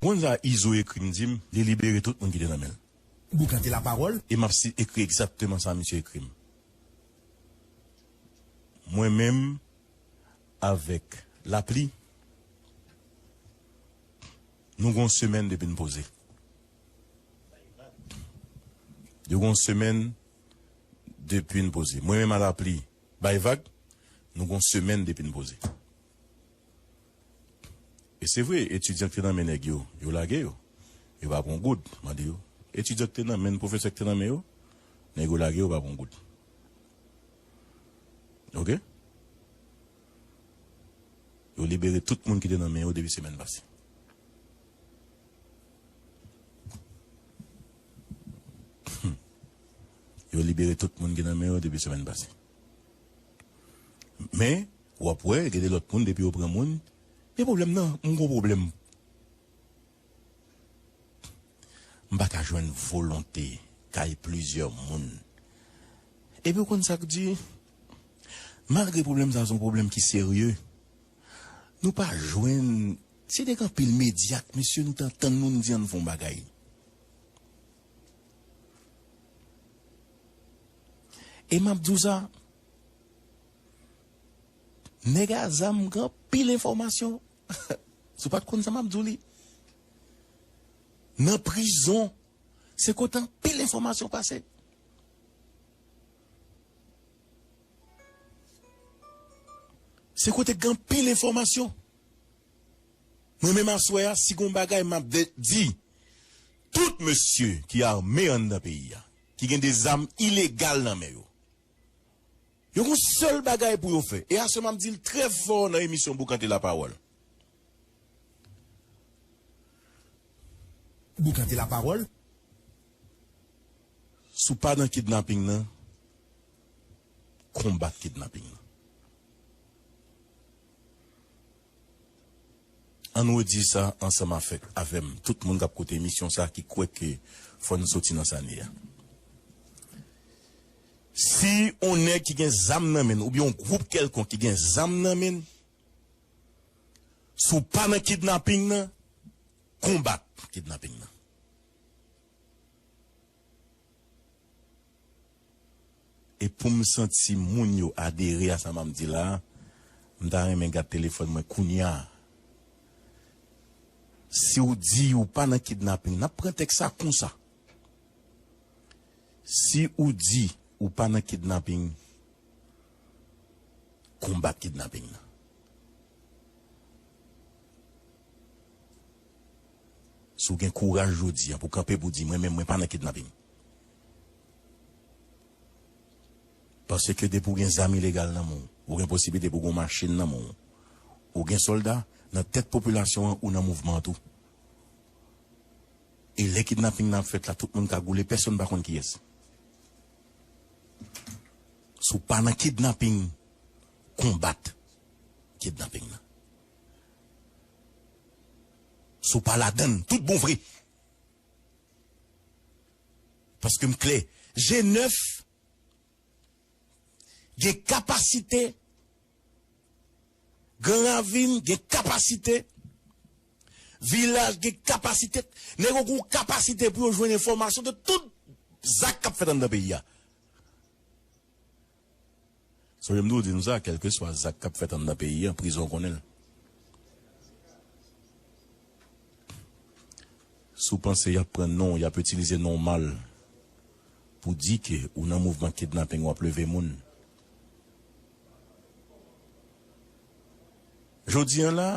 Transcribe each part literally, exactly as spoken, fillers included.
Moun sa Izo ekri m di m, li libere tout moun ki te nan men l. Boukante lapawòl. E m ap si ekri egzakteman sa misye ekri m. Mwen menm avèk Lapli, nou gon semèn depi n poze. Yo gon semèn depi n poze. Mwen menm a Lapli, bay vag, nou gon semèn depi n poze. E se vre, etidyan k te nan men nèg yo, yo lage yo. Yo pa pran goud, mande yo. Etidyan k te nan men, pwofesè k te nan men yo, nèg yo lage yo, pa pran goud. Oke? Yo libere tout moun ki te nan men yo depi semèn pase. Yo libere tout moun ki nan men yo depi semèn pase. Men, w ap wè, gen de lòt moun, depi yo pran moun, men pwoblèm nan, m gon pwoblèm. M pa ka jwenn volonte kay plizyè moun. Epi w konn sa k di, malgre pwoblèm sa a se yon pwoblèm ki serye, nou pa jwenn, si te gen anpil medya k mesye nou t ap tann nou, n di ann fè yon bagay. E m ap di w sa, nèg a zam gen anpil enfòmasyon. Si w pa t konn sa m ap di w li. Nan prizon, se kote anpil enfòmasyon pase. Se kote gen anpil enfòmasyon. Mwen menm aswè a, si gon bagay m ap de- di, tout mesye ki ame anndan peyi a, ki gen de zam ilegal nan men yo, yo gon sèl bagay pou yo fè. E aswè m ap di l trè fò nan emisyon Boukante Lapawòl. Boukante Lapawòl. Si w pa nan kidnaping nan, konbat kidnaping nan. Ann redi sa ansanm avèk, avè m, tout moun k ap koute emisyon sa ki kwè ke fò n soti nan sa n ye a. Si yon nèg ki gen zam nan men l, oubyen yon gwoup kèlkonk ki gen zam nan men l, si w pa nan kidnaping nan, konbat kidnaping nan. E pou m santi moun yo adere a sa m ap di la a, m ta renmen gad telefòn mwen kounye a. Si w di ou pa nan kidnaping, n ap pran tèks sa konsa. Si ou di ou pa nan kidnaping, konbat kidnaping nan. Si w gen kouraj jodi a pou kanpe pou di, mwen menm, mwen pa nan kidnaping. Paske depi w gen zam ilegal nan men w, ou gen posiblite pou w gen yon machin nan men w, ou gen sòlda, nan tèt popilasyon an, ou nan mouvman an tou. E lè kidnaping nan ap fèt la, tout moun ka goule, pèsonn pa konn kiyès. Si w pa nan kidnaping, konbat kidnaping nan. Si w pa ladann, tout bon vre. Paske m klè, G nèf gen kapasite, Gran Ravin gen kapasite, Vilaj gen kapasite, nèg yo gen kapasite pou yo jwenn enfòmasyon de tout zak k ap fèt anndan peyi a. Sonje m toujou di nou sa, kèlkeswa zak k ap fèt anndan peyi a, prizon konnen l. Si w panse y ap pran non w, y ap itilize non w mal pou di ke ou nan mouvman kidnaping, w ap leve moun. Jodi a la,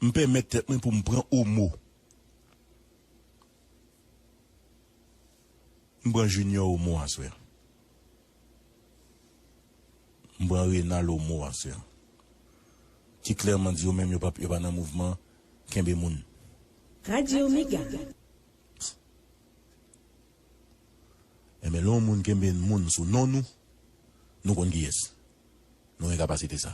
m pèmèt tèt mwen pou m pran omo. M pran Junior omo aswè. M pran Renal omo aswè. Ki klèman di yo menm yo pa, yo pa nan mouvman kenbe moun. Radio Mega. Enben, lè yon moun kenbe moun sou non nou, nou konn kiyès. Nou gen kapasite sa.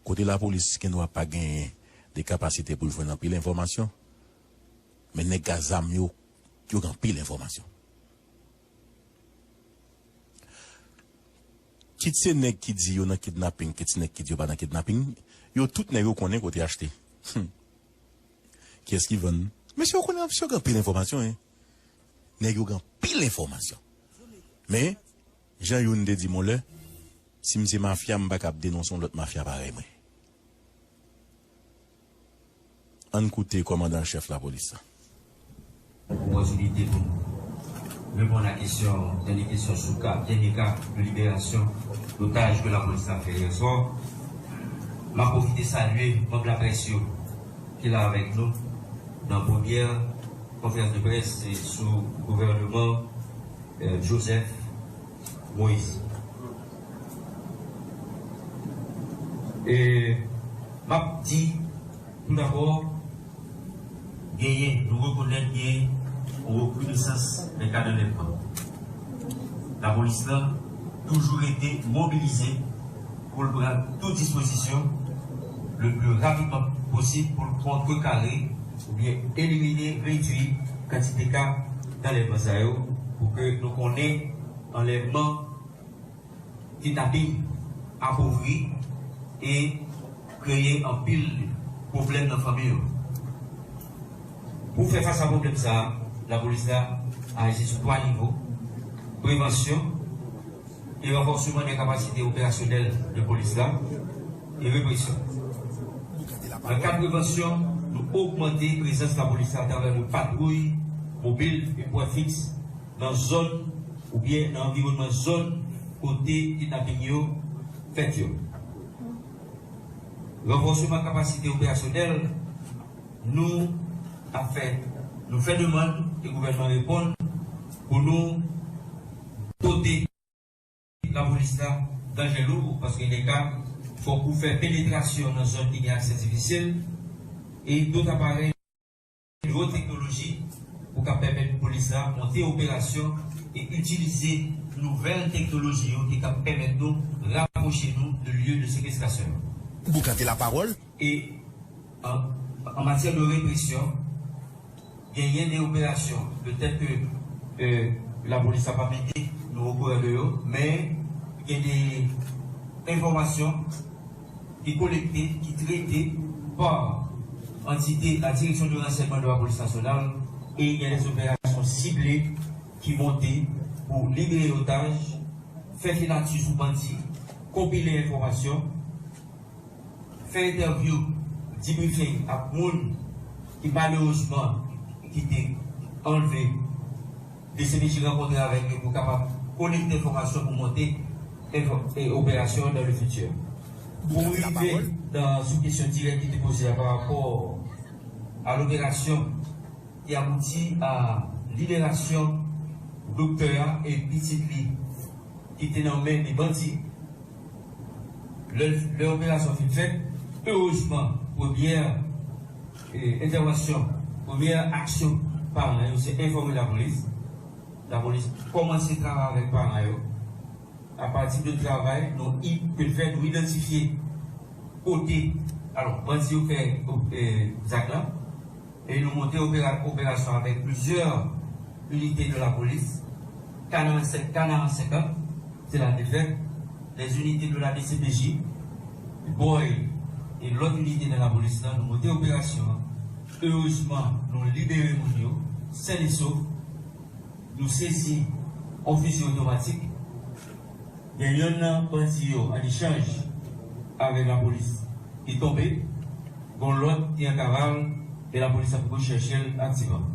Kote lapolis gendwa pa genyen de kapasite pou l jwenn anpil enfòmasyon, men nèg k a zam yo, yo gen anpil enfòmasyon. Kit se nèg ki di yo nan kidnaping, kit se nèg ki di yo pa nan kidnaping, yo tout nèg yo konnen kote achte. Hmm. Kiyès ki vann? Mesye, w konnen, mesye, w gen anpil enfòmasyon, en. Nèg yo gen anpil enfòmasyon. Men, jan youn te di m yon lè, si m se mafya, m pa kab denonse yon lòt mafya parèy mwen. Ann koute kòmandan an chèf lapolis la. Opòtinite pou nou reponn a kesyon, dènye kesyon sou ka, dènye ka de liberasyon d'otaj ke lapolis la fè yè swa. M ap pwofite salye manm laprès yo ki la avèk nou nan premyè konferans de près sou gouvènman, eh, Joseph Moïse. E m ap di, toudabò, genyen, nou rekonèt genyen yon rekrinesans nan kad anlèvman. Lapolis la toujou rete mobilize pou l pran tout dispozisyon le pli rapidman posib pou l kontrekare oubyen elimine, redui kantite ka d'anlèvman sa yo, pou ke nou konnen anlèvman, kidnaping apovri e kreye anpil pwoblèm nan fanmi yo. Pou fè fas a pwoblèm sa a, lapolis la aji sou twa nivo: prevansyon e ranfòsman de kapasite operasyonèl de polis la e represyon. Nan kad prevansyon, nou ogmante prezans lapolis la atravè nou patwouy mobil e pwen fiks nan zòn oubyen nan anviwònman zòn kote kidnaping yo fèt yo. Ranfòsman kapasite operasyonèl, nou ap fè, nou fè demann e gouvènman reponn pou nou dote lapolis la d'anjen lou, paske de ka, fòk ou fè penetrasyon nan zòn ki gen aksè difisil, e dòt aparèy de wòt teknoloji pou ka pèmèt polis la monte operasyon e itilize nouvèl teknoloji yo ki ka pèmèt nou rapwoche nou de lye de sekestrasyon yo. Boukante lapawòl. E an, an matyè de represyon, genyen de operasyon, petèt ke, eh, lapolis la pa mete nou okouran de yo, men gen de enfòmasyon ki kolekte, ki trete pa antite la Direction de Renseignement de la Police Nationale, e gen de operasyon sible ki monte pou libere otaj, fè finati sou bandi, konpile enfòmasyon, fè entèvyou, debriefing ak moun ki malerezman ki te anlve, D C P J rankontre avèk yo pou kapab kolekte enfòmasyon pou monte enfò-, e operasyon dans le futur. Pou rive nan sou kesyon dirèk ki te poze a pa rapò a loperasyon ki abouti a liberasyon doktè a e pitit li ki te nan men de bandi. Lè, lè operasyon fin fèt, erezman, premyè, eh, entèvansyon, premyè aksyon paran yo se enfòme lapolis. Lapolis kòmanse travay avèk paran yo. Apati de travay nou i-, ke l fè, nou idantifye kote, alò, bandi yo fè, eh, zak la. E nou monte opera-, operasyon avèk plizyè inite de lapolis, Kanaran senk, Kanaran senkant, se la te fèt, les unités de la D C P J, Boy, e lòt inite nan lapolis la, nou monte operasyon an. Erezman, nou libere moun yo, sen e sof. Nou sezi yon fizi otomatik. Gen yonn nan bandi yo an echanj avèk lapolis ki tonbe, gon lòt ki an kaval, e lapolis ap rechèche l aktivman.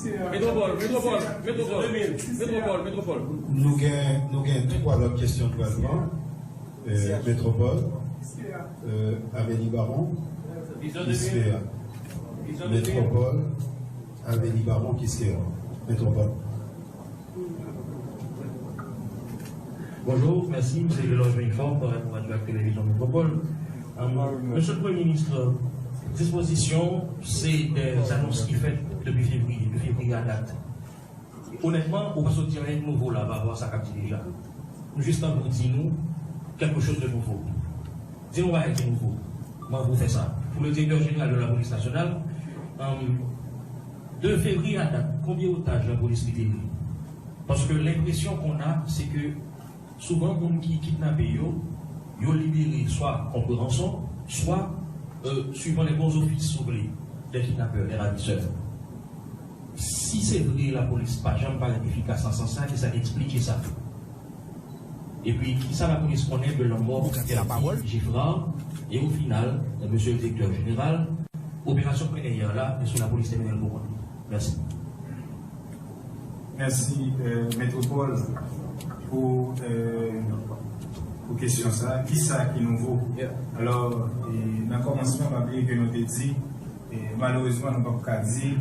Metwopòl, metwopòl, metwopòl, metwopòl, metwopòl. Nou gen, nou gen twa lòt kesyon nou pral pran. Euh, Metwopòl, euh, Amélie Baron, Kiskeya. Metwopòl, Amélie Baron, Kiskeya. Metwopòl. Bonjou, mèsi. M se Eloge Vennefort, radyo ak televizyon Metwopòl. Euh, Mesye Premye Minis, dispozisyon, se dè zanons ki fèt depi fevriye, de fevriye a dat. Onètman, ou pa sot di anyen de nouvo la pa rapò a sa k ap di deja. Nou jis tankou di nou quelque chose de nouveau. Di nou bagay ki nouvo. Mwen pou fè sa. Pou le directeur général de la police nationale, euh, de fevriye a dat, konbyen otaj lapolis libere? Paske lenpresyon qu'on a, se ke souvan moun ki kidnape yo, yo libere swa kont ranson, Swa, euh, suivant les bons offices, si w vle, des kidnappeurs et ravisseurs. Si se vre lapolis pa janm parèt efikas nan sans sa, kisa k eksplike sa? Epi, kisa lapolis konnen de lanmò Gérard? E o final, mesye direktè jeneral, operasyon Preneyè la, èske lapolis te mennen l pou kont li? Mèsi. Mèsi, euh, Metropole, pou, euh, pou kesyon sa. Kisa ki nouvo? Alò, e, nan kòmansman, pa bliye ke nou te di, e, malerezman, nou p ap ka di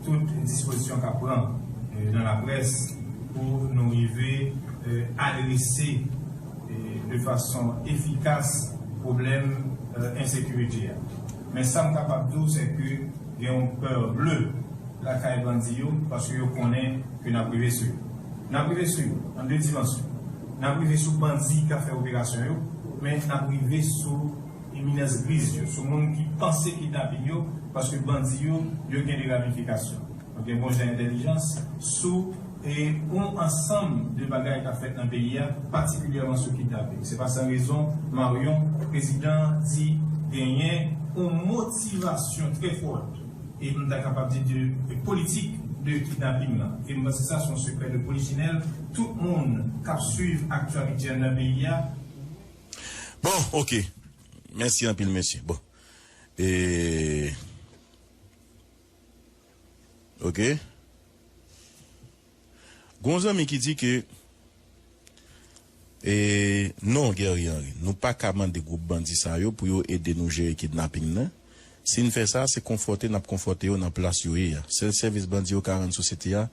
tout dispozisyon k ap pran, e, nan laprès pou nou rive, e, adrese, e, de fason efikas pwoblèm, e, ensekirite a. Men sa m kapab di w, se ke gen yon pè ble lakay bandi yo, paske yo konnen ke n ap rive sou yo. N ap rive sou yo nan de dimansyon. N ap rive sou bandi k ap fè operasyon yo, men n ap rive sou eminans griz yo, sou moun ki panse kidnaping yo, paske bandi yo, yo gen de ramifikasyon. Yo gen bon jan entèlijans sou e yon ansanm de bagay k ap fèt nan peyi a, patikilyèman sou kidnaping. Se pa san rezon, Marion, prezidan an di genyen yon motivasyon trè fòt, e m ta kapab di de politik de kidnaping lan. E m panse sa se yon sekrè de polichinèl. Tout moun k ap swiv aktyalite a nan peyi a. Bon, ok. Mèsi anpil, mesye. Bon. E. Ok. Gon zanmi ki di ke e non, Guerrier Henry, nou pa ka mande gwoup bandi sa yo pou yo ede nou jere kidnaping nan. Si n fè sa, se konfòte n ap konfòte yo nan plas yo ye a. Sèl sèvis bandi yo ka rann sosyete a,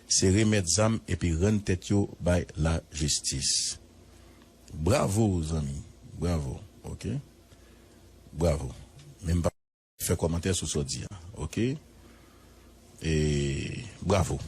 se remèt zam epi rann tèt yo bay lajistis. Bravo, zanmi. Bravo. Ok. Bravo. Men m pa fè kòmantè sou sa w di a. Ok. E bravo.